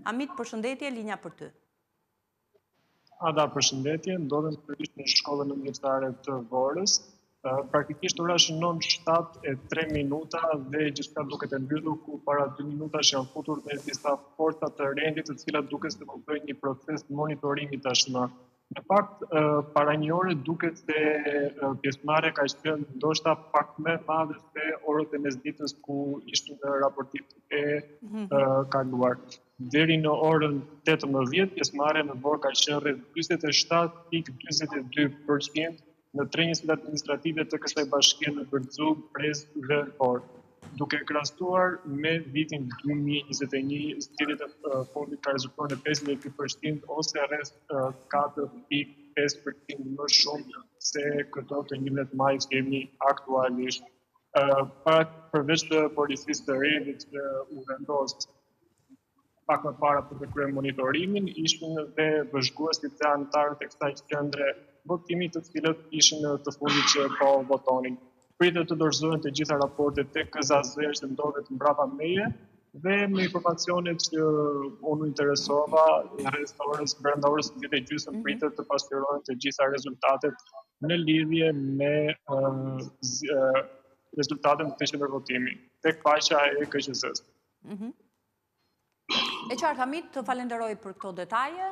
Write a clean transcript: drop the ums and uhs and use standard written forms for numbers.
Hamit, përshëndetje, linja për ty. Ada, përshëndetje, ndodhem aktualisht në shkollën nëntëvjeçare të Vorës. Praktikisht ora shënon 7 e 3 minuta dhe gjithçka duket e mbyllur ku para 2 minutash janë futur dhe disa forca të rendit të cilat duket se po bëjnë një proces monitorimi tashmë. Në fakt, para një ore duket se pjesëmarrja ka qenë ndoshta pak më e madhe se orët e mesditës ku ishte në raportimet e mhm. kaluar. Deri në orën 18, pjesëmarrja në Vorë ka qenë rreth 47.42% në tre njësitë administrative të kësaj bashkie në Bërxullë, Prezë dhe Vorë. Duke krahasuar me vitin 2021, zgjedhjet e fundit ka rezultuar në 52% ose rreth 4.5% më shumë se këto të 11 majit që jemi aktualisht. Para përveç të policisë të rendit që u vendos pak më para për të kryer monitorimin, ishin dhe vëzhguesit dhe anëtarët e kësaj qendre votimi të cilët ishin të fundit që po votonin. Pritet të dorëzohen të gjitha raportet te KZAZ-ja që ndodhet mbrapa meje dhe me informacionet që unë u interesova rreth orës brenda orës 10 e gjysmë mhm. pritet të pasqyrohen të gjitha rezultatet në lidhje me uh, rezultatet në këtë qendër votimi tek faqja e KQZ-së. Mhm. E qartë, Hamit, të falenderoj për këto detaje.